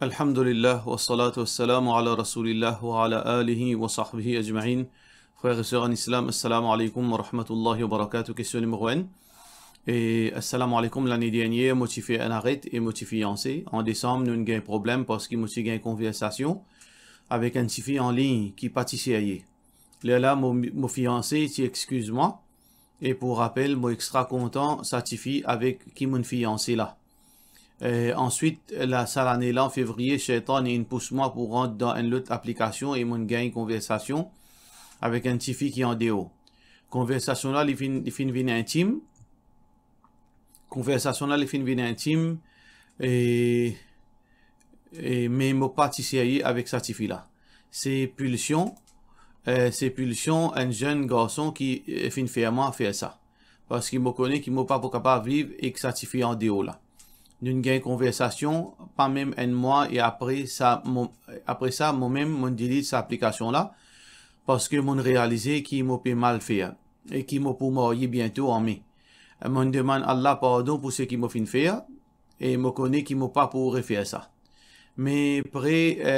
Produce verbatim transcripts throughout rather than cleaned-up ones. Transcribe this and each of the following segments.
Alhamdulillah, wassalatu wassalamu ala Rasoulillah wa ala alihi wa sahbihi ajmain. Frer e ser an Islam, assalamu alaikum wa rahmatullahi wa barakatuh. Kestion nimero enn. E, assalamu alaikum, lane dernier, mo ti fer enn aret e mo ti fianse. An desam, nou gagn problem parski mo ti gagn konversasion avek enn tifi an lign ki pa ti serye. Lerla, mo, mo fianse ti exkiz mwa. E pou rapel, mo extra kontan sa tifi avek ki mo'nn fianse la. E, answit, la, sa lane la, an fevriye, Shaitan inn pous mwa pou rant dan enn lot aplikasion e mo'nn gagn konversasion avek enn tifi ki andeor. Konversasion la, li finn, li finn vinn intim. Konversasion la, li finn vinn intim. E, e, me mo pa ti serye avek sa tifi la. Se pilsion, e, se pilsion enn zenn garson ki, e, finn fer mwa fer sa. Parski mo kone ki mo pa pou kapav viv ek sa tifi andeor la. Nou'nn gagn konversasion, pa mem enn mwa, e apre sa, mo, apre sa, mo mem, mo'nn delete sa aplikasion la, parski mo'nn realize ki mo pe mal fer, e ki mo pou marye biento an me. Mo'nn demann Allah pardon pou seki mo finn fer, e mo kone ki mo pa pou refer sa. Me pre, e,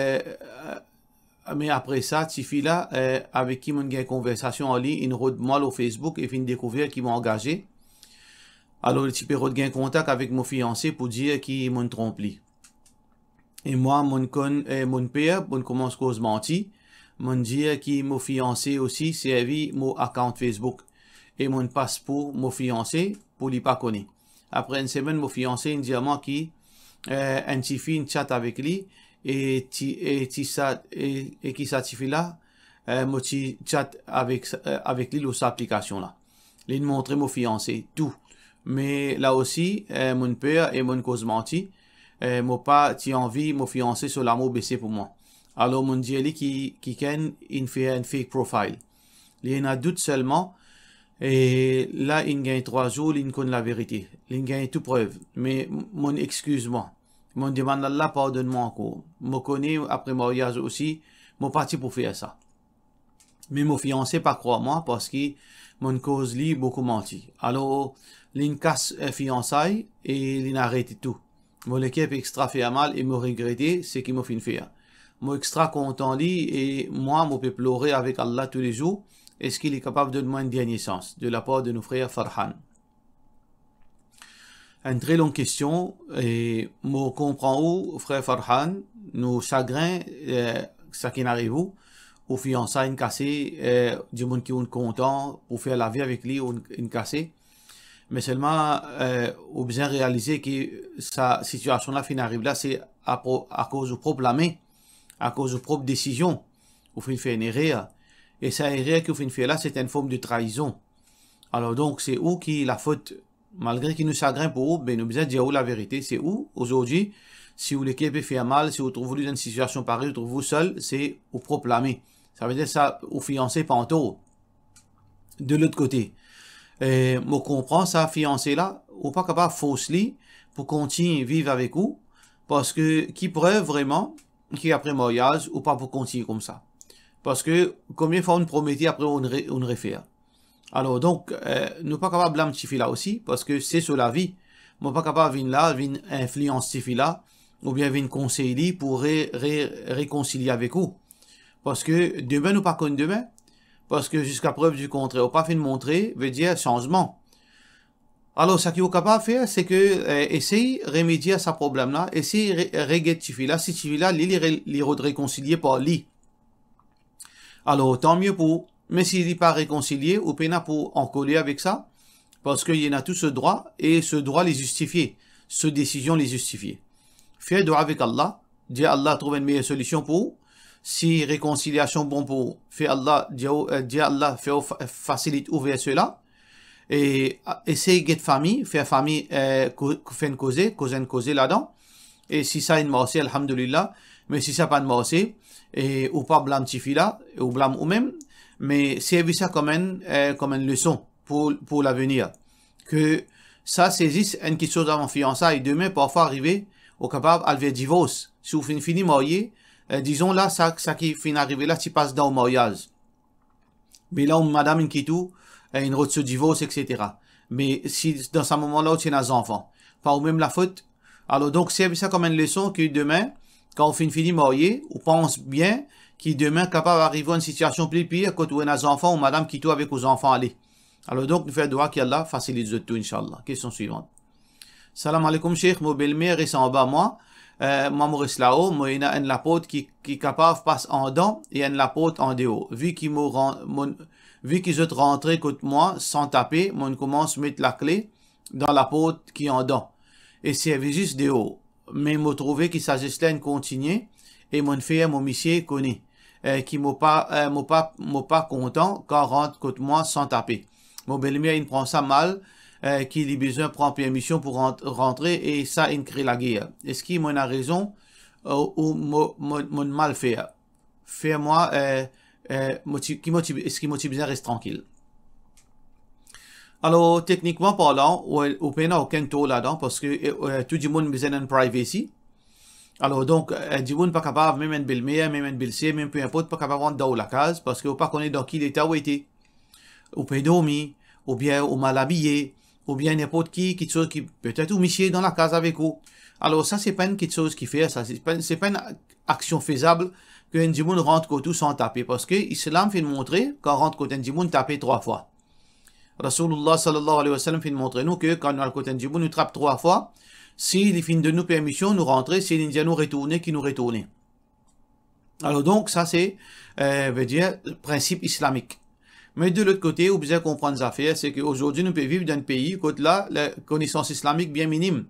Me apre sa, tifi la, e, avek ki mo'nn gagn konversasion an lign, inn rod mwa lor Facebook e finn dekouver ki mo angaze. Alor, li ti pe rod gagn kontak avek mo fianse pou dir ki mo'nn tronp li. E mwa, mo'nn konn, e, mo'nn per, mo'nn koumans koz manti. Mo'nn dir ki mo fianse osi servi mo account Facebook. E mo'nn pas pou mo fianse, pou li pa kone. Apre enn semenn, mo fianse inn dir mwa ki, e, enn tifi inn chat avek li, e ti, e ti sa, e, e ki sa tifi la, e, mo ti chat avek sa, e, avek li lor sa aplikasion la. Li'nn montre mo fianse tou. Me la osi, e, mo'nn per e mo'nn koz manti, e, mo pa ti anvi mo fianse so lamour bese pou mwa. Alor, mo'nn dir li ki, kikenn inn fer enn fake profile. Li ena dout selman, e la inn gagn trwa zour, li'nn konn laverite. Li'nn gagn tou prev, me mo'nn exkiz mwa. Mo'nn demann Allah pardonn mwa ankor. Mo kone apre maryaz osi, mo pa ti pou fer sa. Me mo fianse pa krwar mwa, parski mo'nn koz li boukou manti. Alor, li'nn kas, e, fiansay e li'nn aret tou. Mo leker pe extra fer mal e mo regrete seki mo finn fer. Mo extra kontan li e mwa, mo pe plore avek Allah toulezour. Eski li kapav donn mwa enn dernie sans? De lapar de nou frer Farhan. Enn tre long kestion, e mo konpran ou, frer Farhan, nou sagrin, e, seki inn ariv ou, ou fiansay inn kase, e, dimoun ki ou'nn kontan pou fer lavi avek li, ou inn kase. Me selman, e, ou bizin realize ki sa sitiasion la finn ariv la, se apro-, akoz ou prop lame, akoz ou prop desizion, ou finn fer enn erer. E sa erer ki ou finn fer la, se enn form de traizon. Alor donk, se ou ki lafot. Malgre ki nou sagrin pou ou, be nou bizin dir ou laverite, se ou, ozordi, si ou leker pe fer mal, si ou trouv ou dan enn sitiasion parey, ou trouv ou sel, se ou prop lame. Savedir sa, ou fianse pa antor. De lot kote, e, mo konpran sa fianse la, ou pa kapav fors li pou kontign viv avek ou, parski ki prev vreman ki apre maryaz, ou pa pou kontign koumsa? Parski konbien fwa ou'nn promete, apre ou'nn re-, ou'nn refer? Alor donk, e, nou pa kapav blam tifi la osi, parski se so lavi. Mo pa kapav vinn la, vinn inflians tifi la, oubien vinn konsey li pou re-, re-, rekonsilie avek ou. Parski demin, nou pa konn demin. Parski ziska prev di kontrer, ou pa finn montre, vedir sanzman. Alor, seki ou kapav fer, se ke, e, esey remedie sa problem la, esey re-, reget tifi la, si tifi la, li, li re-, li rod rekonsilie par li. Alor, tanmie pou ou. Me si li pa rekonsilie, ou pena pou ankoler avek sa, parski li ena tou so drwa, e so drwa li zistifie, so desizion li zistifie. Fer dwa avek Allah, dir Allah trouv enn meyer solision pou ou. Si rekonsiliasion bon pou ou, fer Allah, dir ou, e, dir Allah fer ou fa-, fasilit ou ver sela. E, a, esey get fami, fer fami, e, ko-, fer enn koze, koz enn koze ladan. E si sa inn marse, alhamdulillah. Me si sa pa'nn marse, e ou pa blam tifi la, e ou blam oumem, me servi sa kom enn, e, kom enn leson pou, pou lavenir. Ke sa, se zis enn kiksoz avan fiansay. Demin, parfwa arive, ou kapav al ver divors. Si ou finn fini marye, e, dizon la, sa, seki finn arive la, ti pas dan ou maryaz. Me la, ou madam inn kit ou, e, inn rod so divors, et cetera. Me si dan sa moman la, ou ti ena zanfan, pa oumem lafot. Alor donk, servi sa kom enn leson ki demin, kan ou finn fini marye, ou pans bien ki demin kapav ariv ou enn sitiasion pli pir kot ou ena zanfan, ou madam kit ou avek ou zanfan ale. Alor donk, nou fer dwa ki Allah fasilite zot tou, inshallah. Kestion swivan. Salam aleykoum, Sheikh. Mo belmer res anba mwa. Eh, mwa, mo res lao. Mo ena enn laport ki, ki kapav pas andan e enn laport andeor. Vi ki mo ran-, mo, vi ki zot rantre kot mwa san tape, mo'nn koumans met lakle dan laport ki andan e servi zis deor. Me mo trouve ki sa zis la inn kontigne e mo'nn fer mo misie kone, eh, ki mo pa, eh, mo pa, mo pa kontan kan rant kot mwa san tape. Mo belmer inn pran sa mal, eh, ki li bizin pran permision pou rant-, rantre e sa inn kre lager. Eski mo ena rezon, eh, ou mo, mo, mo'nn mal fer? Fer mwa, eh, eh, mo ti, ki mo ti, eski mo ti bizin res trankil? Alor, teknikman parlan, ou, ou pena okenn tor ladan, parski, eh, eh, tou dimoun bizin enn privacy. Alor donk, eh, dimoun pa kapav, mem enn belmer, mem enn belser, mem pe inport, pa kapav rant dan ou lakaz, parski ou pa kone dan ki leta ou ete. Ou pe dormi, oubien ou mal abiye, oubien ninport ki, kiksoz ki, petet ou misie dan lakaz avek ou. Alor sa, se pa enn kiksoz ki fer sa, se pa, se pa enn aksion fezab ki enn dimoun rant kot ou san tape, parski Islam finn montre, kan rant kot enn dimoun, tape trwa fwa. Rasoulillah sallallahu alayhi wa sallam finn montre nou ki kan nou al kot enn dimoun, nou trap trwa fwa, si li finn donn nou permision, nou rantre, si li dir nou retourne, ki nou retourne. Alor donk, sa se, eh, vedir, prinsip islamik. Me de lot kote, ou bizin konprann zafer, se ki azordi nou pe viv dan enn pei kot la, lakonesans islamik bien minim.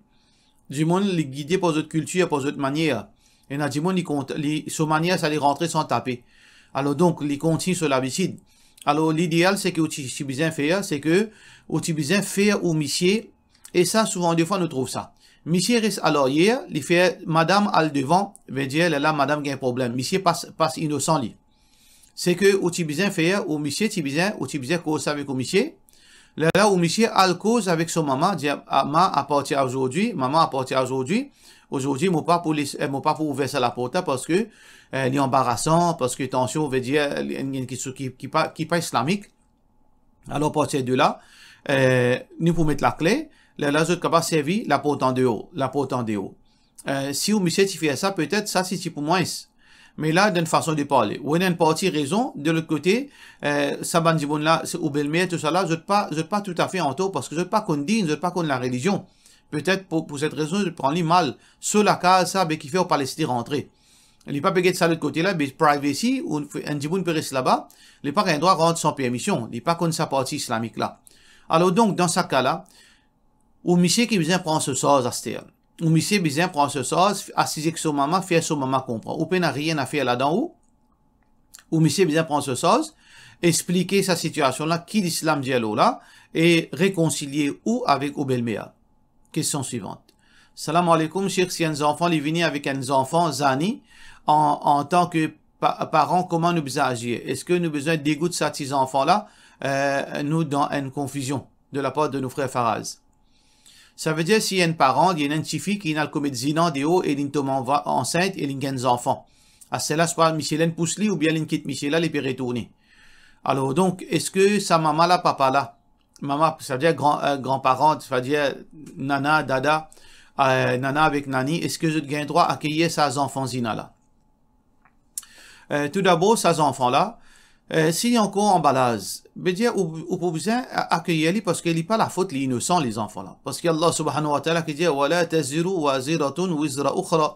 Dimoun, li gide par zot kiltir, par zot manier. Ena dimoun, li kont-, li, so manier sa, li rantre san tape. Alor donk, li kontign so labitid. Alor, lideal, se ki ou ti, ti bizin fer, se ki ou ti bizin fer ou misie, e sa, souvan defwa, nou trouv sa. Misie res alaryer, li fer madam al devan, vedir, lerla madam gagn problem. Misie pas, pas inosan li. Se ki ou ti bizin fer, ou misie ti bizin, ou ti bizin koz avek ou misie. Lerla ou misie al koz avek so mama, dir, "A, ma, apartir azordi, mama, apartir azordi, azordi, mo pa pou les, eh, mo pa pou ouver sa laport la, parski, eh, li anbarasan, parski, atansion, vedir, li, li enn kiksoz ki, ki pa, ki pa islamik." Alor, apartir de la, eh, nou pou met lakle, lerla zot kapav servi laport andeor, laport andeor. Eh, si ou misie ti fer sa, petet sa ti, ti pou mwins. Me la, dan enn fason de parle, ou ena enn parti rezon, de lot kote, eh, sa bann dimoun la, se ou belmer, tousala, zot pa, zot pa toutafe antor, parski zot pa konn din, zot pa konn larelizion. Petet pou, pou set rezon, zot pran li mal. So lakaz sa, be ki fer ou pa les li rantre. Li pa pe get sa lot kote la, be privacy, ou enn dimoun pe res laba, li pa gagn drwa rant san permision, li pa konn sa parti islamik la. Alor donk, dan sa ka la, ou misie ki bizin pran so sarz aster. Ou misie bizin pran so sarz, asiz ek so mama, fer so mama konpran. Ou pena nanye a fer ladan ou. Ou misie bizin pran so sarz, explike sa sitiasion la, ki Lislam dir lor la, e rekonsilie ou avek ou belmer. Kestion swivan. Salam aleykoum, Sheikh, si enn zanfan li vini avek enn zanfan zani, an, antan ki pa-, paran, kouma nou bizin azir? Eski nou bizin degout sa ti zanfan la, eh, nou dan enn konfizion de lapar de nou frer Faraz? Savedir si enn paran, li ena enn tifi ki inn al komet zina deor e linn tom anva-, ansint e linn gagn zanfan. Aster la, swa misie la inn pous li oubien linn kit misie la, li pe retourne. Alor donk, eski sa mama la, papa la, mama, savedir gran, eh, granparan, savedir nana, dada, eh, nana avek nani, eski zot gagn drwa akeyir sa zanfan zina la? Eh, toudabor, sa zanfan la, eh, si li ankor anba laz, vedir ou, ou pou bizin a-, akeyir li, parski li pa lafot, li inosan, li zanfan la. Parski Allah subhanahu wa ta'ala ki dir, "Wa la taziru waziratun wizra ukhra."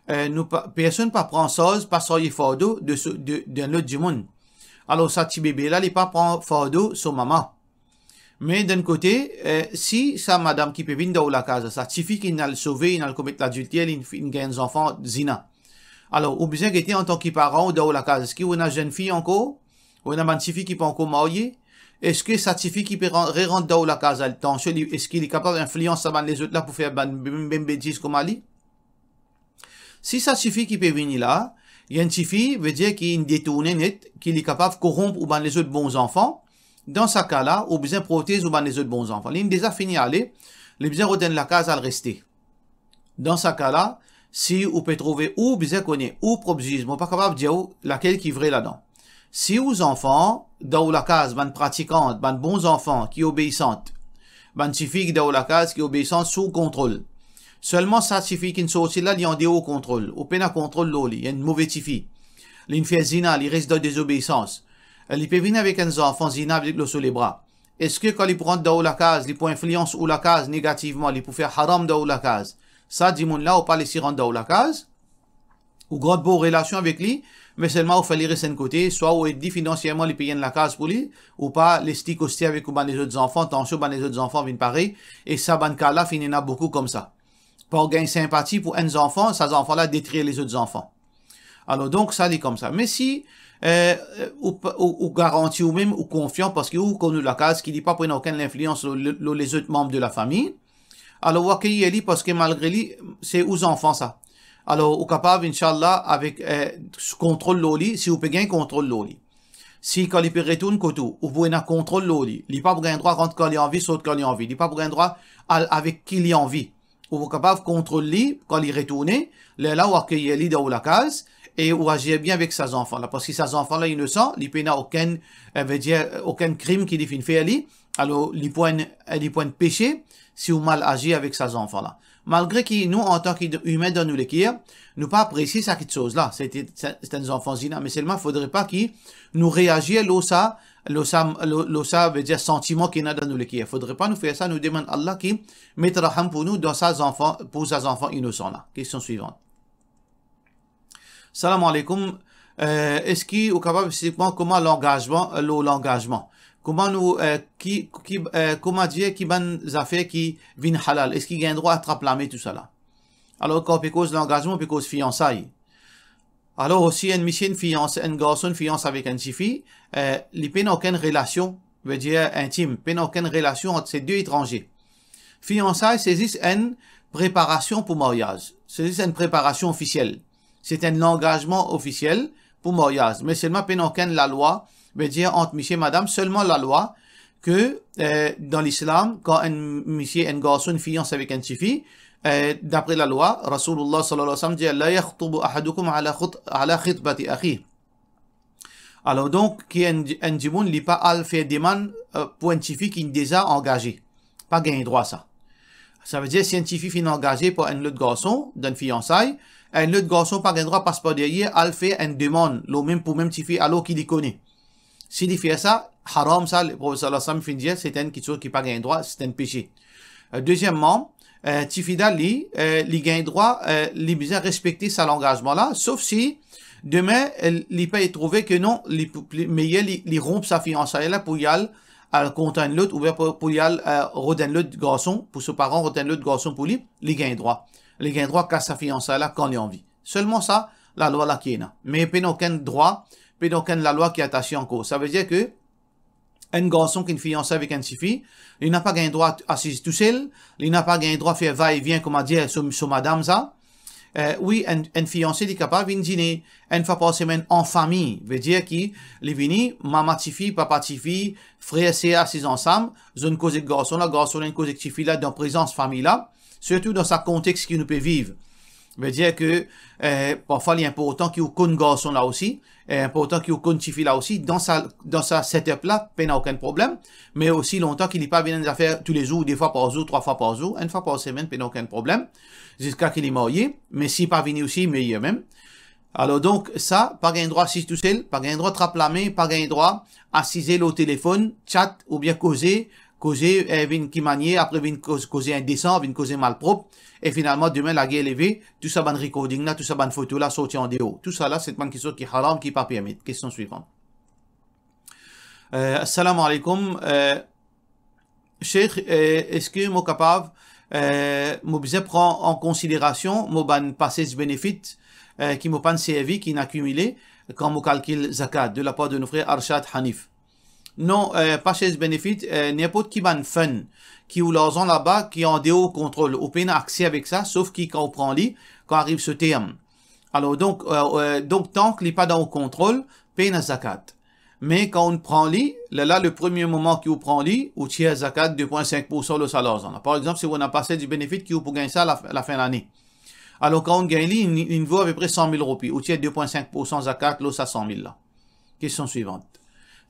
Eh, nou pa, personn pa pran sarz, pa sarye fardo de so, de, de enn lot dimoun. Alor sa ti bebe la, li pa pran fardo so mama. Me dan enn kote, eh, si sa madam ki pe vinn dan ou lakaz, sa tifi ki inn al sove, inn al komet ladilter, li inn, inn gagn zanfan zina. Alor, ou bizin gete antan ki paran ou dan ou lakaz, eski ou ena zennfi ankor? Ou ena bann tifi ki pa ankor marye? Eski sa tifi ki pe ran-, rerant dan ou lakaz, atansion, li, eski li kapav inflians sa bann lezot la pou fer bann mem, mem betiz kouma li? Si sa tifi ki pe vini la, li enn tifi, vedir ki inn detourne net, ki li kapav koronp ou bann lezot bon zanfan, dan sa ka la, ou bizin protez ou bann lezot bon zanfan. Li inn deza fini ale, li bizin retourn lakaz al reste. Dan sa ka la, si ou pe trouve, ou bizin kone, ou prop ziz, mo pa kapav dir ou lakel ki vre ladan. Si ou zanfan dan ou lakaz, bann pratikan, bann bon zanfan ki obeisant, bann tifi ki dan ou lakaz ki obeisant sou kontrol, Selman sa tifi ki'nn sorti la, li andeor kontrol. Ou pena kontrol lor li, enn move tifi. Li'nn fer zina, li res dan dezobeisans. Li pe vinn avek enn zanfan zina avek lor so lebra. Eski kan li pou rant dan ou lakaz, li pou inflians ou lakaz negativman, li pou fer haram dan ou lakaz? Sa dimoun la, ou pa les li rant dan ou lakaz, ou gard bon relasion avek li, me selman ou fer li res enn kote, swa ou ed li finansierman, li pey enn lakaz pou li, ou pa les li koste avek ou bann lezot zanfan, tansion bann lezot zanfan vinn parey, e sa bann ka la finn ena boukou koumsa. Par gagn sinpati pou enn zanfan, sa zanfan la detrir lezot zanfan. Alor, donk, sa li koumsa. Me si, eh, ou, ou, ou garanti ou mem, ou konfian, parski ou konn ou lakaz ki li pa pou ena okenn linflians lor, lor lezot manb de lafami, alor ou akeyir li, parski malgre li, se ou zanfan sa. Alor, ou kapav, inshallah, avek, eh, kontrol lor li, si ou pe gagn kontrol lor li. Si kan li pe retourn kot ou, ou pou ena kontrol lor li, li pa pou gagn drwa rant kan li anvi, sort kan li anvi, li pa pou gagn drwa al avek ki li anvi. Ou kapav kontrol li kan li retourne, lerla ou akeyir li dan ou lakaz e ou azir bien avek sa zanfan la, parski sa zanfan la inosan, li pena okenn, eh, vedir, okenn krim ki li finn fer li, alor li pou enn, li pou enn pese si ou mal azir avek sa zanfan la. Malgre ki nou, antan ki imin dan nou leker, nou pa apresie sa kitsoz la, se, se, se enn zanfan zina, me selman fodre pa ki nou reazir lor sa, lor sa, lor, lor sa, vedir santiman ki ena dan nou leker. Fodre pa nou fer sa, nou demann Allah ki met raham pou nou dan sa zanfan, pou sa zanfan inosan la. Kestion swivan. Salam aleykoum. Eh, eski ou kapav explik mwa kouma langazman, eh, lor langazman? Kouma nou, eh, ki, ki, eh, kouma dir ki bann zafer ki vinn halal? Eski gagn drwa atrap lame tousala? Alor, kan ou pe koz langazman, ou pe koz fiansay. Alor, si enn misie, enn fiyans-, enn garson fiyans avek enn tifi, eh, li pena okenn relasion, vedir intim, pena okenn relasion ant se de etranze. Fiansay, se zis enn preparasion pou maryaz. Se zis enn preparasion ofisiel. Se enn langazman ofisiel pou maryaz. Me selman pena okenn lalwa, vedir ant misie, madam, selman lalwa ke, eh, dan Lislam, kan enn misie, enn garson fiyans avek enn tifi, eh, dapre lalwa, Rasoulillah sallallahu alayhi wa sallam dir, "La yakhtubu ahadukum ala khut-, ala khitbati akhi." Alor donk, ki enn, enn dimoun, li pa al fer demann, eh, pou enn tifi ki deza angaze. Pa gagn drwa sa. Savedir, si enn tifi finn angaze par enn lot garson, dan fiansay, enn lot garson pa gagn drwa pas par deryer, al fer enn demann, lor mem, pou mem tifi, alor ki li kone. Si li fer sa, haram sa, Leprofet sallallahu alayhi wa sallam finn dir, se enn kitsoz ki pa gagn drwa, se enn pese. Eh, dezieman, eh, tifi la, li, eh, li gagn drwa, eh, li bizin respekte sa langazman la, sof si demin, eh, li pe trouve ke non, li pou, pli meyer li, li ronp sa fiansay la pou li al, al kont enn lot, oubien pou, pou li al, eh, rod enn lot garson, pou so paran rod enn lot garson pou li, li gagn drwa. Li gagn drwa kas sa fiansay la kan li anvi. Selman sa, lalwa la ki ena. Me pena okenn drwa, pena okenn lalwa ki atase ankor. Savedir ke enn garson ki finn fianse avek enn tifi, li napa gagn drwa asiz tousel, li napa gagn drwa fer va-e-vien, kouma dir, so, so madam sa. Eh, wi, enn, enn fianse, li kapav vinn dine enn fwa par semenn an fami, vedir ki li vini, mama tifi, papa tifi, frer, ser asiz ansam, zot inn koz ek garson la, garson la inn koz ek tifi la, dan prezans fami la, sirtou dan sa kontex ki nou pe viv. Vedir ke, eh, parfwa li inportan ki ou konn garson la osi, eh, inportan ki ou konn tifi la osi, dan sa, dan sa setup la, pena okenn problem, me osi lontan ki li pa vinn enn zafer toulezour, de fwa par zour, trwa fwa par zour, enn fwa par semenn, pena okenn problem, ziska ki li marye, me si pa vini osi, meyer mem. Alor donk, sa, pa gagn drwa asiz tousel, pa gagn drwa trap lame, pa gagn drwa asize lor telefonn, chat oubien koze, koze, eh, vinn ki manier, apre vinn koz-, koze indesan, vinn koze malprop, e finalman, demin lager leve, tou sa bann recording la, tou sa bann foto la sorti andeor. Tousala, se bann kiksoz ki haram, ki pa permet. Kestion swivan. Eh, assalamu alaikum. Eh, Sheikh, eh, eski mo kapav, eh, mo bizin pran an konsiderasion mo bann passage benefit, eh, ki mo pa'nn servi, ki'nn akimile, kan mo kalkil zakat, de la part de nos frères Arshad Hanif? Non, eh, passage benefit, eh, ninport ki bann fund ki ou larzan laba, ki andeor ou kontrol, ou pena akse avek sa, sof ki kan ou pran li, kan ariv so term. Alor, donk, eh, eh, donk, tank li pa dan ou kontrol, pena zakat. Me kan ou pran li, lerla, le premie moman ki ou pran li, ou tir zakat de pwin sink poursan lor sa larzan la. Par exanp, si ou ena passage benefit ki ou pou gagn sa la, lafin lane. Alor, kan ou gagn li, li, li vo apepre san mil roupi, ou tir de pwin sink poursan zakat lor sa san mil la. Kestion swivan.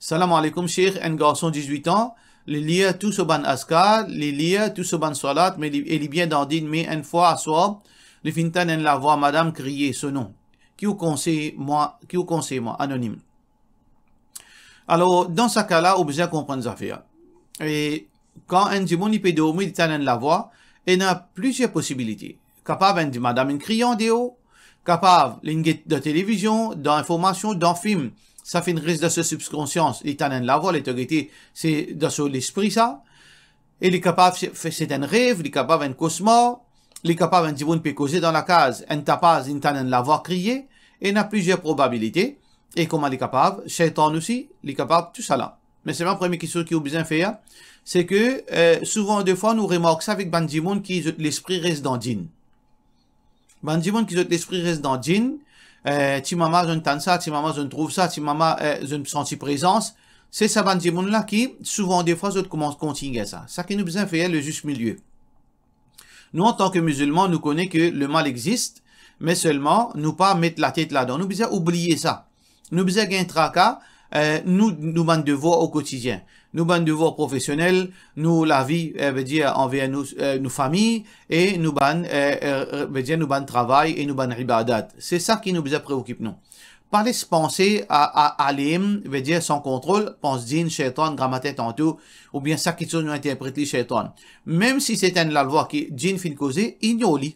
Salam alaikum, Sheikh, enn garson dizwit an, Li lir tou so bann azkar, li lir tou so bann salat, me li, e li bien dan din, me enn fwa aswar, li finn tann enn lavwa madam kriye so nom. Ki ou konsey mwa, ki ou konsey mwa, anonim. Alor, dan sa ka la, ou bizin konprann zafer. E kan enn dimoun li pe dormi, li tann enn lavwa, ena plizier posibilite. Kapav enn di-, madam inn kriye andeor, kapav linn get dan televizion, dan informasion, dan fim, sa finn res dan so sibkonsians, li tann enn lavwa, li to gete, se dan so lespri sa. E li kapav se, se enn rev, li kapav enn kosmar, li kapav enn dimoun pe koze dan lakaz, enn tapaz, inn tann enn lavwa kriye, ena plizier probabilite, e kouma li kapav, Shaytan osi, li kapav, tousala. Me selman premie kiksoz ki ou bizin fer, se ke, eh, souvan defwa nou remark sa avek bann dimoun ki zot lespri res dan djinn. Bann dimoun ki zot lespri res dan djinn, eh, ti mama zot tann sa, ti mama zot trouv sa, ti mama, eh, zot santi prezans, se sa bann dimoun la ki souvan defwa zot koumans kontign sa. Sa ki nou bizin fer, le zis milie. Nou, antan ke mizilman, nou kone ke lemal existe, me selman, nou pa met latet ladan. Nou bizin oubliye sa. Nou bizin gagn traka, eh, nou, nou bann devwar o kotidien. Nou bann devwar profesionel, nou lavi, eh, vedir anver nou, eh, nou fami, e nou bann, eh, eh, vedir nou bann travay e nou bann ibadat. Se sa ki nou bizin preokip nou. Pa les panse a, a, ale, vedir san kontrol, pans djinn, shaytan, gramatet antou, oubien sa kiksoz nou interpret li shaytan. Mem si se enn lavwa ki djinn finn koze, ignor li.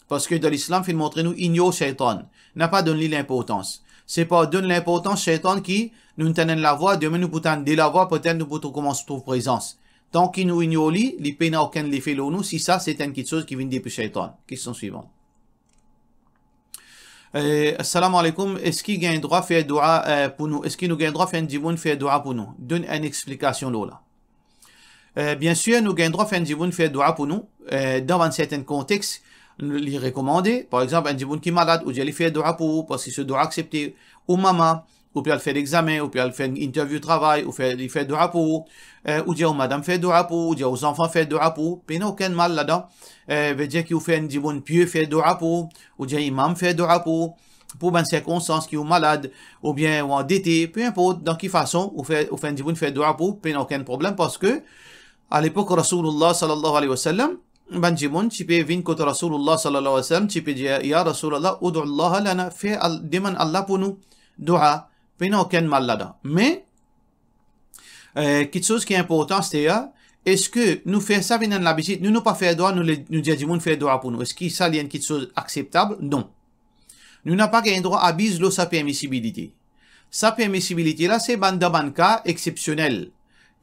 Parski dan Lislam finn montre nou ignor shaytan. Na pa donn li linportans. Se pa donn linportans shaytan ki nou tann enn lavwa, demin nou pou tann de lavwa, petet nou pou tou koumans trouv prezans. Tan ki nou ignor li, li pena okenn lefe lor nou, si sa se enn kiksoz ki vinn depi shaytan. Kestion swivan. Eh, assalamu alaikum, eski gagn drwa fer doua, eh, pou nou? Eski nou gagn drwa fer enn dimoun fer doua pou nou? Donn enn explikasion lor la. Eh, biensir, nou gagn drwa fer enn dimoun fer doua pou nou, eh, dan bann serten kontex, li rekomande, par exanp, enn dimoun ki malad, ou dir li fer doua pou ou, parski so doua aksepte, ou mama, ou pe al fer lexamen, ou pe al fer enn interview travay, ou fer, li fer doua pou ou, eh, ou dir ou madam fer doua pou ou, ou dir ou zanfan fer doua pou ou, pena okenn mal ladan. Eh, vedir ki ou fer enn dimoun pie fer doua pou ou, ou dir imam fer doua pou ou, pou bann sirkonstans ki ou malad, oubien ou andete, pe inport dan ki fason ou fer, ou fer enn dimoun fer doua pou ou, pena okenn problem, parski a lepok Rasoulillah sallallahu alayhi wa sallam, bann dimoun ti pe vinn kot Rasoulillah sallallahu alayhi wa sallam, ti pe dir, "Ya Rasoulillah, ud'u Allah lana, fer Al-, demann Allah pou nou, doua, pena okenn mal ladan." Me, eh, kiksoz ki inportan, se, eski nou fer sa vinn enn labitid, nou, nou pa fer doua, nou le, nou dir dimoun fer doua pou nou? Eski sa li enn kiksoz akseptab? Non. Nou napa gagn drwa abiz lor sa permisibilite. Sa permisibilite la, se bann, dan bann ka exsepsionel.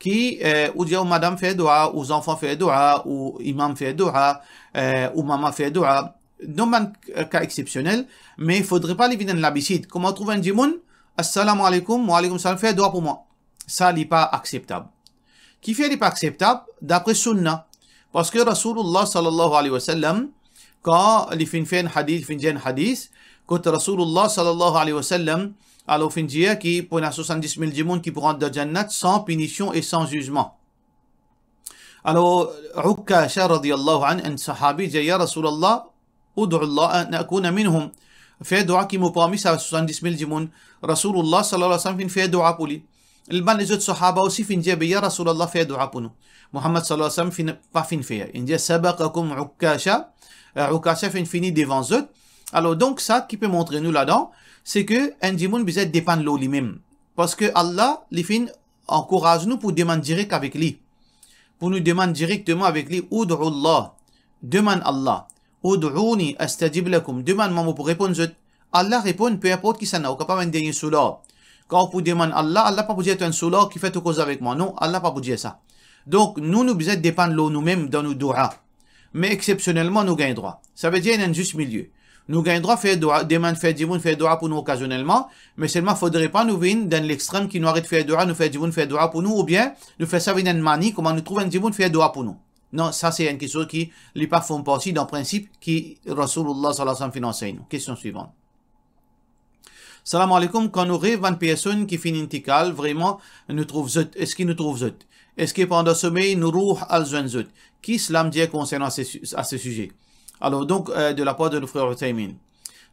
Ki, eh, ou dir ou madam fer doua, ou zanfan fer doua, ou imam fer doua, eh, ou mama fer doua. Dan bann, eh, ka exsepsionel, me fodre pa li vinn enn labitid. Kouma ou trouv enn dimoun, "Assalamu alaikum", "Wa alaikum salam", "Fer doua pou mwa." Sa li pa akseptab. Kifer li pa akseptab? Dapre sunna. Parski Rasoulillah sallallahu alayhi wa sallam, kan li finn fer enn hadis, finn dir enn hadis, kot Rasoulillah sallallahu alayhi wa sallam, alor finn dir ki pou ena swasanndis mil dimoun ki pou rant dan Jannat san pinision e san zizman. Alor, Ukasha radiyallahu anhu, enn sahabi, dir, "Ya Rasoulillah, ud'u Allah an akuna minhum." Fer doua ki mo parmi sa swasanndis mil dimoun. Rasoulillah sallallahu alayhi wa sallam finn fer doua pou li. Bann lezot sahaba osi finn dir, "Be ya Rasoulillah, fer doua pou nou." Muhammad sallallahu alayhi wa sallam finn, pa finn fer. Inn dir, "Sabaqakum Ukasha." Eh, Ukasha finn fini devan zot. Alor, donk, sa ki pe montre nou ladan, se ke enn dimoun bizin depann lor limem. Parski Allah, li finn ankouraz nou pou demann direk avek li. Pou nou demann direkteman avek li, "Ud'u Allah", demann Allah. "Ud'uni astajib lakum", demann mwa, mo pou reponn zot. Allah reponn, pe inport kisannla, ou kapav enn dernie solar. Kan ou pou demann Allah, Allah pa pou dir to enn solar, kifer to koz avek mwa. Non, Allah pa pou dir sa. Donk, nou, nou bizin depann lor noumem dan nou doua. Me exsepsionelman, nou gagn drwa. Savedir, ena enn zis milie. Nou gagn drwa fer doua, demann fer dimoun fer doua pou nou okazionelman, me selman fodre pa nou vinn dan lextrem ki nou aret fer doua, nou fer dimoun fer doua pou nou, oubien nou fer sa vinn enn mani, kouma nou trouv enn dimoun fer doua pou nou. Non, sa se enn kiksoz ki li pa form parti dan prinsip ki Rasoulillah sallallahu alayhi wa sallam finn ansegn nou. Kestion swivan. Salam alaikum, kan nou rev bann personn ki finn intikal, vreman nou trouv zot, eski nou trouv zot? Eski pandan somey nou rouh al zwenn zot? Ki Islam dir konsernan se, a se size? Alor, donk, eh, de la par de nou frer Uthaymin.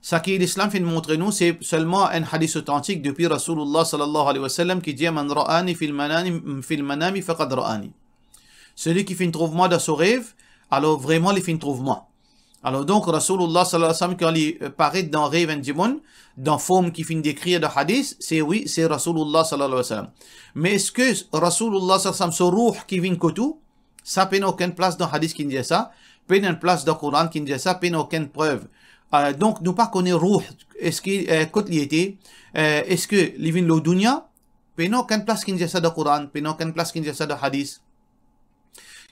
Saki Lislam finn montre nou, se selman enn hadis otantik depi Rasoulullah sallallahu alayhi wa sallam ki dir, "Man ra'ani fil manami, fil manami faqad ra'ani." Seli ki finn trouv mwa dan so rev, alor vreman li finn trouv mwa. Alor donk, Rasoulullah sallallahu alayhi wa sallam, kan li, euh, paret dan rev enn dimoun, dan form ki finn dekrir dan hadis, se wi, se Rasoulullah sallallahu alayhi wa sallam. Me eski Rasoulullah sallallahu alayhi wa sallam, so rouh ki vinn kot ou, sa pena okenn plas dan hadis ki dir sa, pena enn plas dan Koran ki dir sa, pena okenn prev. Euh, donk, nou pa kone rouh, eski, euh, kot li ete, euh, eski li vinn lor dounia, pena okenn plas ki dir sa dan Koran, pena okenn plas ki dir sa dan hadis.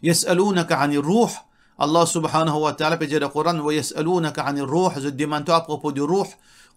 Yas'alunaka anir ruh. Allah subhanahu wa ta'ala pe dir dan Koran, "Wa yas'alunaka anir ruh." Zot demann twa apropo de rouh.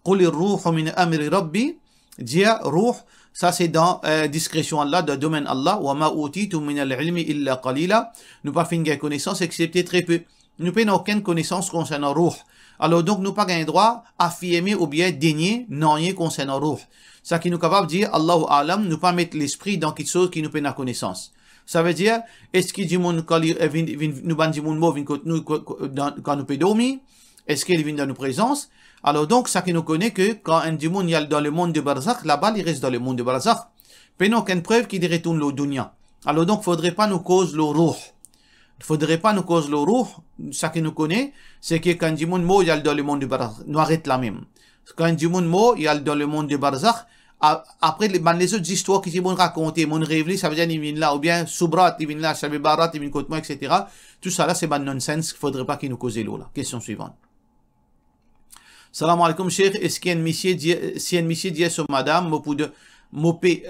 "Qulir ruhu min amri Rabbi." Dir rouh, sa se dan, euh, diskresion Allah, dan domenn Allah. "Wa ma utitum minal ilmi illa qalila." Nou pa finn gagn konesans exsepte tre pe. Nou pena okenn konesans konsernan rouh. Alor donk, nou pa gagn drwa afirme oubien denie nanye konsernan rouh. Saki nou kapav dir, Allahu a'lam, nou pa met lespri dan kiksoz ki nou pena konesans. Savedir, eski dimoun, kan li, eh, vinn, vinn, nou bann dimoun mor vinn kot nou, ko-, ko-, dan, kan nou pe dormi, eski li vinn dan nou prezans? Alor donk, saki nou kone ke kan enn dimoun li al dan lemond de barzakh, laba li res dan lemond de barzakh. Pena okenn prev ki li retourn lor dounia. Alor donk, fodre pa nou koz lor rouh. Fodre pa nou koz lor rouh, saki nou kone, se ke kan enn dimoun mor, li al dan lemond de barzakh, nou aret la mem. Kan enn dimoun mor, li al dan lemond de barzakh, a-, apre, le-, bann lezot zistwar ki dimoun rakonte, monn rev li, savedir li vinn la, oubien Soubrat, li vinn la, Shabe Barat, li vinn kot mwa, et cetera. Tousala, se bann nonsense, fodre pa ki nou koze lor la. Kestion swivan. Salam aleykoum, Sheikh. Eski enn misie dir, si enn misie dir so madam, mo pou de, mo pe,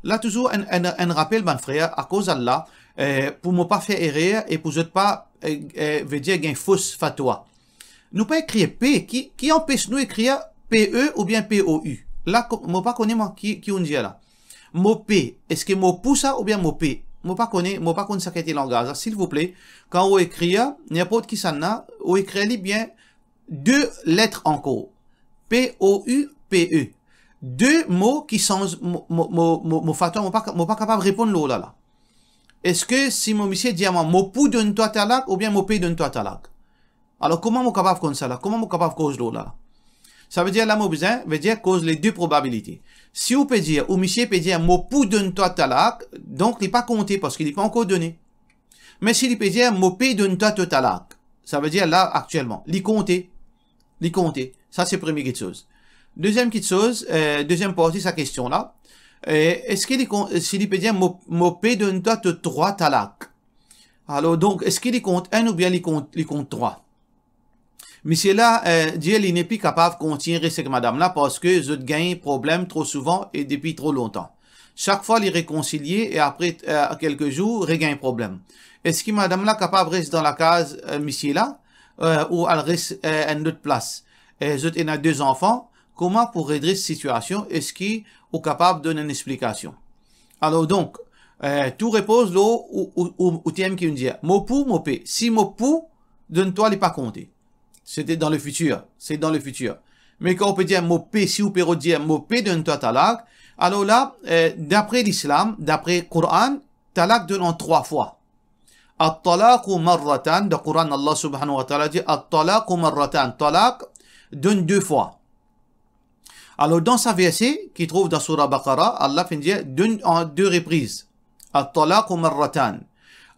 la touzour enn, enn, enn rapel, bann frer, akoz Allah, eh, pou mo pa fer erer e pou zot pa, eh, eh, vedir gagn fos fatwa. Nou pa ekrir P, ki, ki anpes nou ekrir P E oubien P O U? La, ko-, mo pa kone mwa ki, ki ou'nn dir la. Mo pe, eski mo pou sa oubien mo pe? Mo pa kone, mo pa konn sa kalite langaz la. Silvouple, kan ou ekrir, ninport kisannla, ou ekrir li bien de let ankor. P O U P E. De mo ki sanz mo, mo, mo, mo, mo fatwa, mo pa, mo pa kapav reponn lor la la. Eski si mo misie dir mwa, mo pou donn twa talak oubien mo pe donn twa talak? Alor, kouma mo kapav konn sa la? Kouma mo kapav koz lor la? Savedir la mo bizin, vedir koz le de probabilite. Si ou pe dir, ou misie pe dir, mo pou donn twa talak, donk li pa konte parski li pa ankor done. Me si li pe dir, mo pe donn twa to talak, savedir la, aktielman, li konte. Li konte. Sa se premie kiksoz. Deziem kiksoz, eh, deziem parti sa kestion la, eh, eski li kon-, si li pe dir, mo, mo pe donn twa to trwa talak? Alor, donk, eski li kont enn oubien li kont, li kont trwa? Misie la, eh, dir li nepli kapav kontign res ek madam la parski zot gagn problem tro souvan e depi tro lontan. Sak fwa li rekonsilie e apre, eh, kelke zour, regagn problem. Eski madam la kapav res dan lakaz, eh, misie la, eh, ou al res, eh, enn lot plas? Eh, zot ena de zanfan, kouma pou redres sitiasion? Eski ou kapav donn enn explikasion? Alor donk, eh, tou repoz lor ou, ou, ou, ou term ki ou'nn dir. Mo pou, mo pe. Si mo pou donn twa, li pa konte. Se dan le fitir. Se dan le fitir. Me kan ou pe dir mo pe, si ou pe rod dir mo pe donn twa talak, alor la, eh, dapre Lislam, dapre Koran, talak donn an trwa fwa. At-talaqu marratan, dan Koran, Allah subhanahu wa ta'ala dir, at-talaqu marratan, talak donn de fwa. Alor, dan sa verse ki trouv dan Soura Baqara, Allah finn dir, donn an de repriz. At-talaqu marratan.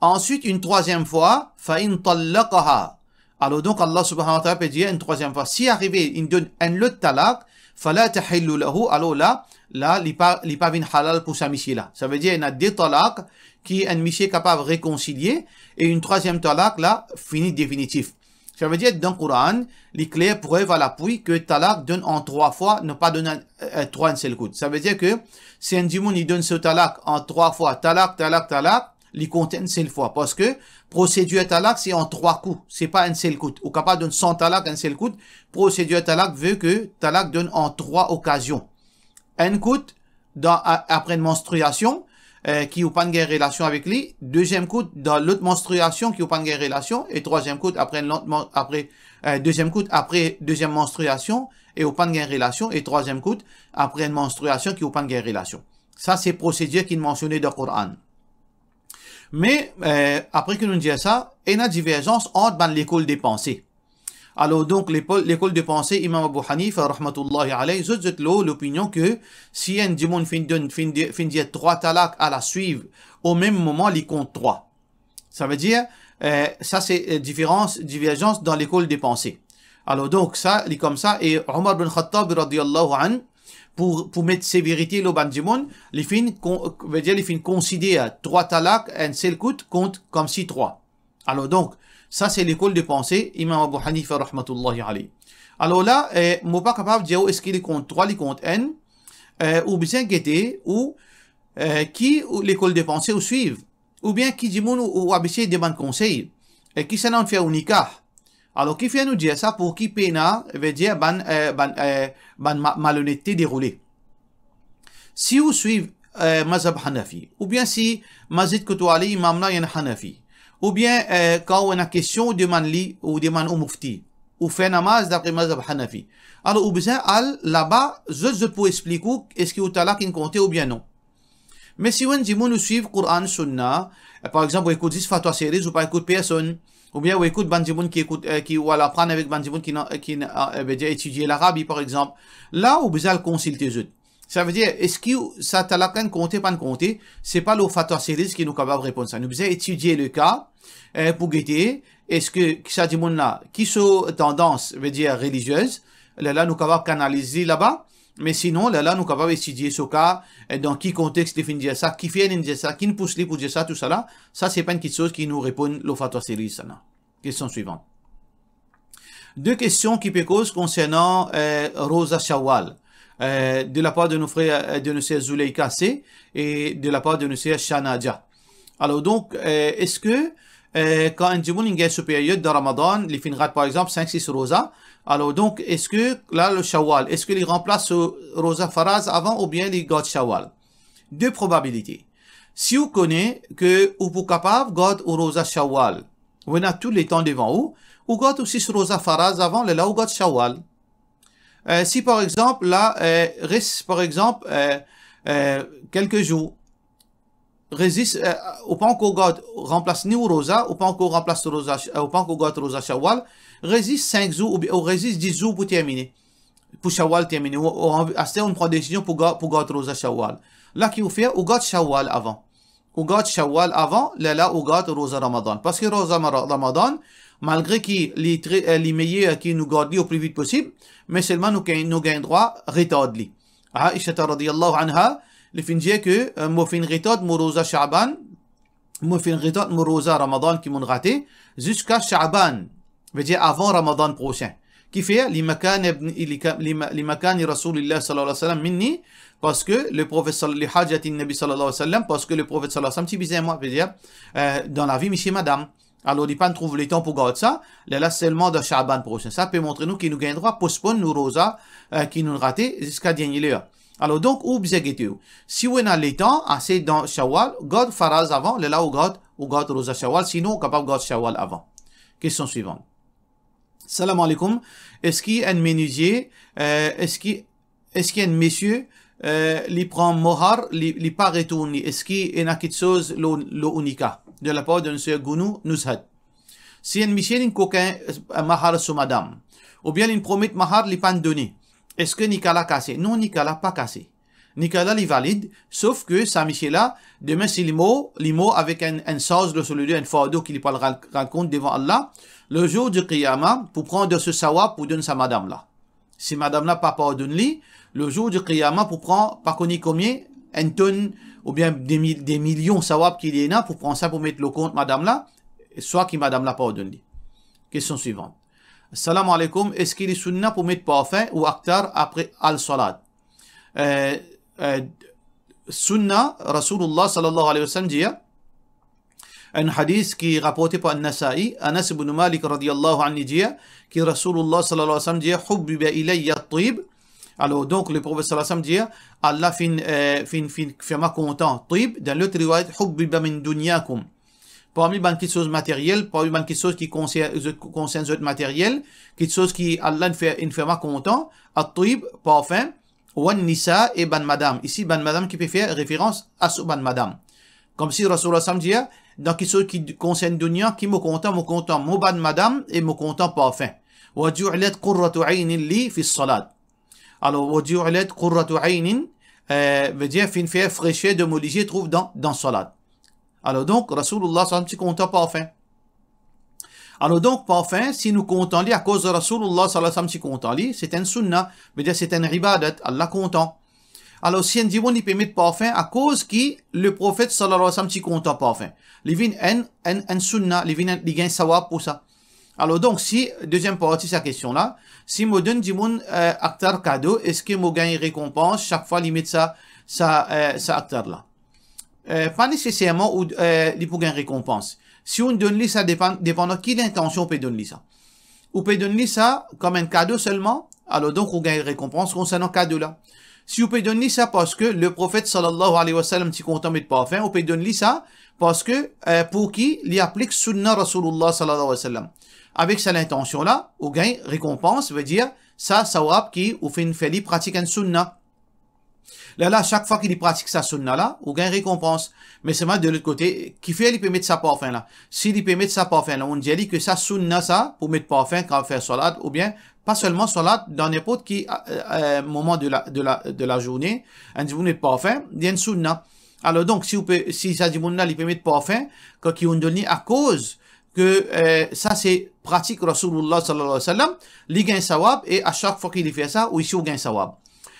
Answit, enn trwaziem fwa, fa in tallaqaha. Alor donk, Allah subhanahu wa ta'ala pe dir enn trwaziem fwa, si arive, inn donn enn lot talak, fala tahillu lahu, alor la, la, li pa, li pa vinn halal pou sa misie la. Savedir, ena de talak ki enn misie kapav rekonsilie, e enn trwaziem talak la, fini definitif. Savedir, dan Koran, li kler, prev a lapwi ke talak donn an trwa fwa, non pa donn an, eh, trwa enn sel kout. Savedir ke si enn dimoun, li donn so talak an trwa fwa, talak, talak, talak, li kont enn sel fwa. Parski prosedir talak, se an trwa kou, se pa enn sel kout. Ou kapav donn san talak enn sel kout, prosedir talak ve ke talak donn an trwa okazion. Enn kout, dan, a-, apre enn manstriasion, eh, ki ou pa'nn gagn relasion avek li, deziem kout, dan lot manstriasion ki ou pa'nn gagn relasion, e trwaziem kout, apre enn lot man-, apre, eh, deziem kout, apre deziem manstriasion, e ou pa'nn gagn relasion, e trwaziem kout, apre enn manstriasion ki ou pa'nn gagn relasion. Sa, se prosedir ki'nn mansione dan Koran. Me, eh, apre ki nou dir sa, ena diverzans ant bann lekol de panse. Alor, donk, lekol, lekol de panse Imam Abu Hanifa, rahmatullahi alayh, zot, zot lor lopinion ke si enn dimoun finn donn, finn di-, finn dir trwa talak a la swiv o mem moman, li kont trwa. Savedir, eh, sa se, eh, diferans, diverzans dan lekol de panse. Alor, donk, sa, li koumsa, e Omar bin Khattab, radiyallahu anhu, pou, pou met severite lor bann dimoun, li finn kon-, vedir, li finn konsider trwa talak enn sel kout kont koumsi trwa. Alor, donk, sa se lekol de panse Imam Abu Hanifa, rahmatullahi alayh. Alor la, eh, mo pa kapav dir ou eski li kont trwa, li kont enn, eh, ou bizin gete ou, eh, ki ou, lekol de panse ou swiv, oubien ki dimoun ou, ou abitie demann konsey, e kisannla ou fer ou nikah. Alor, kifer nou dir sa? Pou ki pena, vedir, bann, eh, bann, eh, bann ma-, malonette deroule. Si ou swiv, eh, mazhab Hanafi, oubien si masjid kot ou ale, imam la enn Hanafi, oubien, eh, kan ou ena kestion, ou demann li, ou demann ou mufti, ou fer namaz dapre mazhab Hanafi. Alor, ou bizin al laba, zot, zot pou explik ou eski ou talak inn konte oubien non. Me si ou enn dimoun ou swiv Koran, Sunna, eh, par exanp, ou ekout zis Fatwa Series, ou pa ekout personn, oubien ou ekout bann dimoun ki ekout, eh, ki ou al aprann avek bann dimoun ki, ki, eh, vedir etidie Larabi, par exanp, la ou bizin al konsilte zot. Savedir, eski ou, sa talak la inn konte, pa'nn konte? Se pa lor Fatwa Series ki nou kapav reponn sa. Nou bizin etidie leka, eh, pou gete, eski sa dimoun la, ki so tandans, vedir reliziez, lerla nou kapav kanaliz li laba, me sinon, lerla nou kapav etidie so ka, eh, dan ki kontex li finn dir sa, kifer li dir sa, ki inn pous li pou dir sa, tousala, sa se pa enn kiksoz ki nou reponn lor Fatwa Series, sa la. Kestion swivan. De kestion ki pe koz konsernan, eh, Roza Shawwal, eh, de la part de nos frères, eh, de nos sœurs Zuleika C et de la part de nos sœurs Shanaja. Alor donk, eh, eski, eh, kan enn dimoun inn gagn so period dan Ramadan, li finn rat par exanp sink, sis roza, alor donk, eski la, le Shawwal, eski li ranplas so roza faraz avan oubien li gard Shawwal? De probabilite. Si ou kone ke ou pou kapav gard ou roza Shawwal, ou ena tou letan devan ou, ou gard ou sis roza faraz avan, lerla ou gard Shawwal. Eh, si par exanp, la, eh, res, par exanp, eh, eh, kelke zour, res zis, eh, ou pa ankor gard, ranplas ni ou roza, ou pa ankor ranplas roza, eh, ou pa ankor gard roza Shawwal, res zis sink zour oubien, ou res zis dis zour pou termine, pou Shawwal termine. Ou, ou anvi, aster ou pran desizion pou gard, pou gard roza Shawwal. La ki ou fer, ou gard Shawwal avan. Ou gard Shawwal avan, lerla ou gard roza Ramadan. Parski roza Mara-, Ramadan, malgre ki li tre, eh, li meyer ki nou gard li o pli vit posib, me selman nou gagn, nou gagn drwa retard li. Aisha radiyallahu anha, li finn dir ke, eh, mo finn retard mo roza Shaaban, mo finn retard mo roza Ramadan ki mo'nn rate, ziska Shaaban, vedir avan Ramadan prosin. Kifer? Li makan ibn, li ka-, li ma-, li makani Rasoulillah sallallahu alayhi wa sallam minni, parski le Profet sal-, li hajati Nabi sallallahu alayhi wa sallam, parski le Profet sallallahu alayhi wa sallam ti bizin mwa, vedir, eh, dan lavi misie madam. Alor, li pa'nn trouv letan pou gard sa, lerla selman dan Shaaban prosin. Sa pe montre nou ki nou gagn drwa posponn nou roza, eh, ki nou rate ziska dernie ler. Alor, donk, ou bizin gete ou. Si ou ena letan ase dan Shawwal, gard faraz avan, lerla ou gard, ou gard roza Shawwal, sinon ou kapav gard Shawwal avan. Kestion swivan. Salam aleykoum. Eski enn menizie, eh, eski, eski enn misie, eh, li pran mohar, li, li pa retourn li, eski ena kiksoz lor, lor ou nika? De la part de nos sœurs Gounou Nuzhat. Si enn misie linn kokin, eh, mahar so madam, oubien linn promet mahar, li pa'nn done, eski nika la kase? Non, nika la pa kase. Nika la li valid, sof ke sa misie la, demin si li mor, li mor avek enn, enn sarz lor so ledo, enn fardo ki li pou al ran-, rann kont devan Allah, le zour di Qiyama, pou pran dan so sawab pou donn sa madam la. Si madam la pa pardonn li, le zour di Qiyama pou pran pa kone konbien, enn tonn oubien de mil, de milion sawab ki li ena, pou pran sa pou met lor kont madam la, swa ki madam la pardonn li. Kestion swivan. Salam aleykoum, eski li sunna pou met parfin ou attar apre al salat? Eh, eh, sunna, Rasoulillah sallallahu alayhi wa sallam dir, enn hadis ki raporte par An-Nasa'i, Anas ibn Malik radiyallahu anhu dir ki Rasoulillah sallallahu alayhi wa sallam dir, "Hubbiba ilayya at-tib." Alor, donk, le Profet sallallahu alayhi wa sallam dir, Allah finn, eh, finn, finn fer mwa kontan tib. Dan lot riwayat, "Hubbiba min dunyakum." Parmi bann kiksoz materyel, parmi bann kiksoz ki konser-, zot, konsern zot materyel, kiksoz ki Allah inn fer, inn fer mwa kontan, at-tib, parfin, wan nisa, e bann madam. Isi, bann madam ki pe fer referans a so bann madam. Koumsi Rasoulillah sallam dir, dan kiksoz ki konsern dunya, ki mo kontan, mo kontan mo bann madam e mo kontan parfin. Wa ju'ilat qurratu aynin li fi salat. Alor, wa ju'ilat qurratu aynin, eh, vedir finn fer freser de mo lizie trouv dan, dan salat. Alor donk, Rasoulullah sallallahu alayhi wa sallam ti kontan parfin. Alor donk, parfin, si nou kontan li akoz Rasoulullah sallallahu alayhi wa sallam ti kontan li, se enn sunna, vedir se enn ibadat, Allah kontan. Alor, si enn dimoun li pe met parfin akoz ki Leprofet sallallahu alayhi wa sallam ti kontan parfin, li vinn enn, enn, enn sunna, li vinn enn, li gagn sawab pou sa. Alor donk, si, deziem parti sa kestion la, si mo donn dimoun, eh, aktar kado, eski mo gagn rekonpans sak fwa li met sa, sa, eh, sa aktar la? Eh, pa neseserman ou, eh, li pou gagn rekonpans. Si ou donn li sa, depan-, depandan ki lintansion ou pe donn li sa. Ou pe donn li sa kom enn kado selman, alor donk ou gagn rekonpans konsernan kado la. Si ou pe donn li sa parski Leprofet sallallahu alayhi wa sallam ti kontan met parfin, ou pe donn li sa parski, eh, pou ki li aplik sunna Rasoulullah sallallahu alayhi wa sallam. Avek sa lintansion la, ou gagn rekonpans, vedir sa sawab ki ou finn fer li pratik enn sunna. Lerla, sak fwa ki li pratik sa sunna la, ou gagn rekonpans. Me selman de lot kote, kifer li pe met sa parfin la? Si li pe met sa parfin la, ou dir li ki sa sunna sa, pou met parfin kan fer salat, oubien pa selman salat, dan ninport ki, eh, eh, moman de la, de la, de lazourne, enn dimoun met parfin, li enn sunna. Alor donk, si ou pe, si sa dimoun la, li pe met parfin, kan ki ou donn li akoz ki, eh, sa se pratik Rasoulullah sallallahu alayhi wa sallam, li gagn sawab, e a sak fwa ki li fer sa, ou osi ou gagn sawab.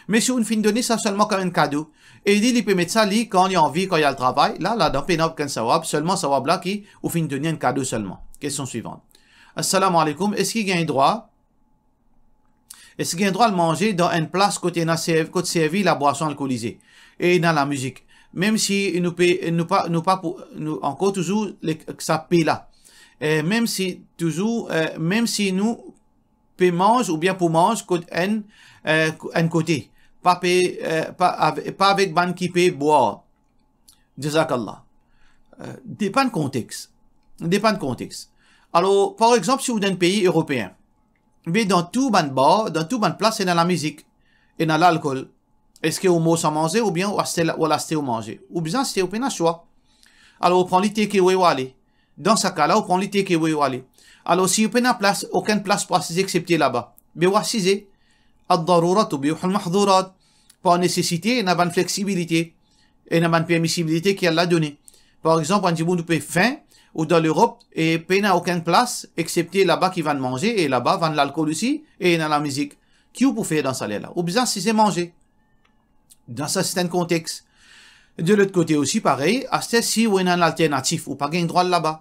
Me si ou finn donn li sa selman kom enn kado, e li, li pe met sa li kan li anvi, kan li al travay, la, ladan pena okenn sawab, selman sawab la ki ou finn donn li enn kado selman. Kestion swivan. Assalamu alaykum, eski gagn drwa, eski gagn drwa al manze dan enn plas kot ena serv-, kot servi labwason alkolize e ena lamizik? Mem si nou pe, nou pa, nou pa pou, nou ankor touzour le, sa pe la. Eh, mem si touzour, eh, mem si nou pe manz oubien pou manz kot enn, eh, enn kote, pa pe, eh, pa ave-, pa avek bann ki pe bwar. Jazakallah. Eh, depann kontex. Depann kontex. Alor, par exanp, si ou dan enn pei eropeen, be dan tou bann bar, dan tou bann plas, ena lamizik, ena lalkol. Eski ou mor san manze oubien ou aste la, ou al aste ou manze? Ou bizin aste, ou pena swa. Alor, ou pran li take away, ou ale. Dan sa ka la, ou pran li take away, ou ale. Alor, si ou pena plas, okenn plas pou asize exsepte laba, be ou asize. Ad-darurat tubihul mahdhurat. Par nesesite, ena bann fleksibilite, ena bann permisibilite ki Allah done. Par exanp, enn dimoun ou pe fin, ou dan Lerop, e pena okenn plas, exsepte laba ki vann manze, e laba vann lalkol osi, e ena lamizik. Ki ou pou fer dan sa ler la? Ou bizin asize manze. Dan sa sertin kontex. De lot kote osi, parey, aster si ou ena enn alternatif, ou pa gagn drwa al laba.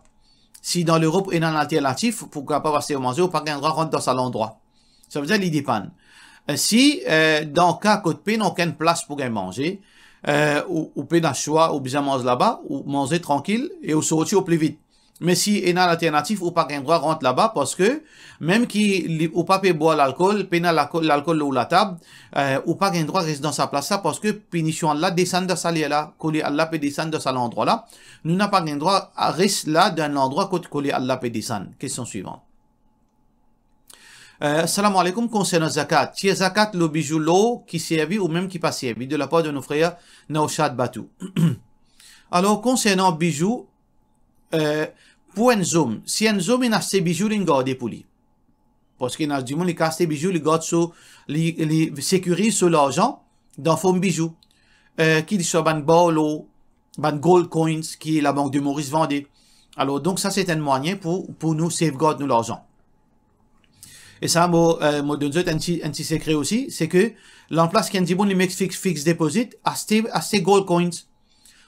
Si dan Lerop ou ena enn alternatif pou kapav aste ou manze, ou pa gagn drwa rant dan sa landrwa. Savedir li depann. Eh, si, eh, dan ka kot pena okenn plas pou gagn manze, eh, ou, ou pena swa, ou bizin manz laba, ou manze trankil e ou sorti opli vit. Me si ena alternatif, ou pa gagn drwa rant laba, parski mem ki li, ou pa pe bwar lalkol, pena lalkol, lalkol lor latab, eh, ou pa gagn drwa res dan sa plas la, parski pinision Allah desann dan sa ler la, kole Allah pe desann dan sa landrwa la. Nou napa gagn drwa a res la dan landrwa kot kole Allah pe desann. Kestion swivan. Eh, assalamu alaykum, konsernan zakat, tir zakat lor bizou lor ki servi ou mem ki pa servi, de lapar de nou frer Naushad Batou. Alor, konsernan bizou, eh, pou enn zom, si enn zom inn aste bizou, linn garde pou li. Parski ena dimoun, li kapav aste bizou, li gard so, li, li sekiriz so larzan dan form bizou. Eh, ki li swa bann bar lor, bann gold coins ki Labank de Moris vande. Alor, donk sa se enn mwayin pou, pou nou safeguard nou larzan. E sa, mo, eh, mo donn zot enn ti, enn ti sekre osi, se ki lanplas ki enn dimoun li met fix, fix deposit, aste, aste gold coins.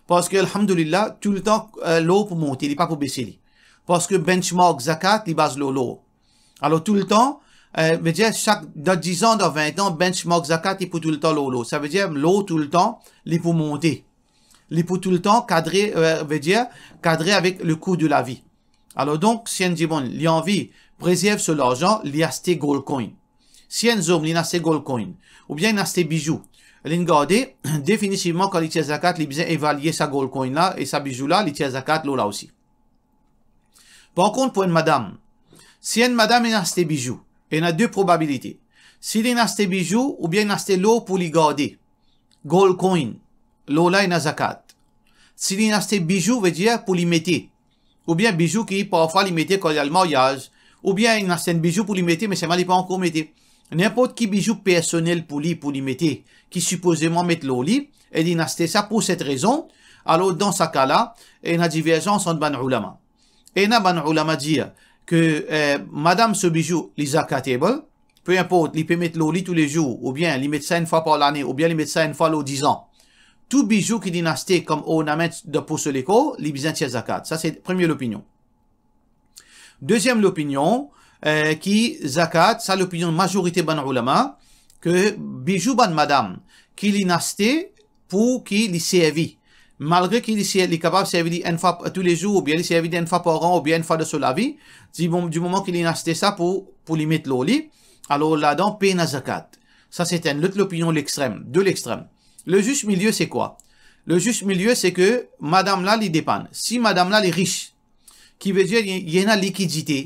Parski, alhamdulillah, toultan, eh, lor pou monte, li pa pou bese li. Parski benchmark zakat, li baz lor lor. Alor, toultan, eh, vedir sak, dan diz an, dan vin an, benchmark zakat, li pou toultan lor lor. Savedir, lor toultan, li pou monte. Li pou toultan kadre, eh, vedir, kadre avek le kou de lavi. Alor donk, si enn dimoun, li anvi prezerv so larzan, li aste gold coin. Si enn zom, linn aste gold coin, oubien linn aste bizou, linn garde, definitivman, kan li tir zakat, li bizin evalie sa gold coin la e sa bizou la, li tir zakat lor la osi. Par kont, pou enn madam, si enn madam inn aste bizou, ena de probabilite. Si linn aste bizou, oubien linn aste lor pou li garde, gold coin, lor la ena zakat. Si linn aste bizou, vedir pou li mete, oubien bizou ki parfwa li mete kan li al maryaz, Oubien linn aste enn bizou pou li mete, me selman li pa ankor mete. Ninport ki bizou personel pou li, pou li mete, ki sipozeman met lor li, e linn aste sa pou set rezon, alor dan sa ka la, ena diverzans ant bann oulama. Ena bann oulama dir ke, eh, madam so bizou, li zakatable, pe inport, li pe met lor li toulezour, oubien li met sa enn fwa par lane, oubien li met sa enn fwa lor diz an. Tou bizou ki linn aste kom ornament dan pou so lekor, li bizin tir zakat. Sa se premie lopinion. Deziem lopinion, eh, ki zakat, sa lopinion mazorite bann oulama, ke bizou bann madam ki linn aste pou ki li servi. Malgre ki li ser-, li kapav servi li enn fwa toulezour, oubien li servi li enn fwa par an, oubien enn fwa dan so lavi, di mom-, di moman ki linn aste sa pou, pou li met lor li, alor ladan pena zakat. Sa se enn lot lopinion lextrem, de lextrem. Le zis milie se kwa? Le zis milie se ke madam la li depann. Si madam la li ris, ki vedir li, li ena likidite,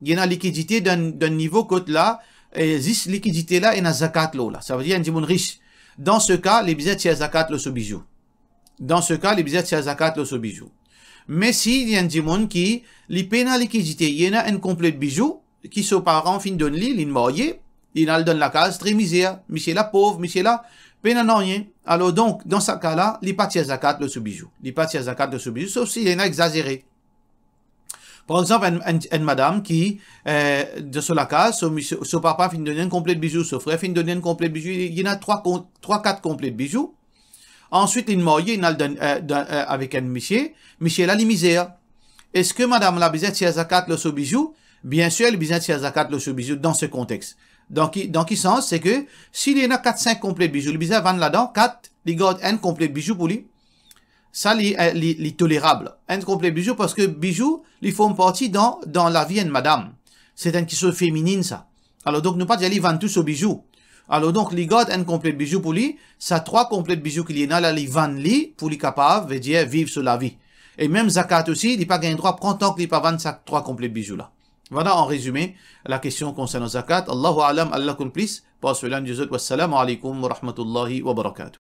li ena likidite dan, dan nivo kot la, eh, zis likidite la ena zakat lor la. Savedir enn dimoun ris. Dan se ka, li bizin tir zakat lor so bizou. Dan se ka, li bizin tir zakat lor so bizou. Me si li enn dimoun ki, li pena likidite, li ena enn konple bizou, ki so paran finn donn li, linn marye, linn al dan lakaz tre mizer, misie la pov, misie la pena nanye. Alor donk, dan sa ka la, li pa tir zakat lor so bizou. Li pa tir zakat lor so bizou, sof si li ena egzazere. Par exanp, enn, enn, enn madam ki, eh, dan so lakaz, so misie, so papa finn donn enn konple bizou, so frer finn donn enn konple bizou, li ena trwa kon-, trwa, kat konple bizou. Answit, linn marye, linn al dan, eh, dan, eh, avek enn misie, misie la li mizer. Eski madam la bizin tir zakat lor so bizou? Biensir, li bizin tir zakat lor so bizou dan se kontex. Dan ki, dan ki sans? Se ke si li ena kat, sink konple bizou, li bizin vann ladan kat, li gard enn konple bizou pou li. Sa li, eh, li, li tolerab. Enn konple bizou, parski bizou, li form parti dan, dan lavi enn madam. Se enn kisoz feminin sa. Alor donk, nou pa dir li vann tou so bizou. Alor donk, li gard enn konple bizou pou li, sa trwa konple bizou ki li ena la, li vann li, pou li kapav, vedir, viv so lavi. E mem zakat osi, li pa gagn drwa pran tan ki li pa vann sa trwa konple bizou la. Vwala, an rezime, la kestion konsernan zakat. Allahu a'lam, Allah konn plis. Pase bonn zour zot. Wassalamu alaikum wa rahmatullahi wa barakatuh.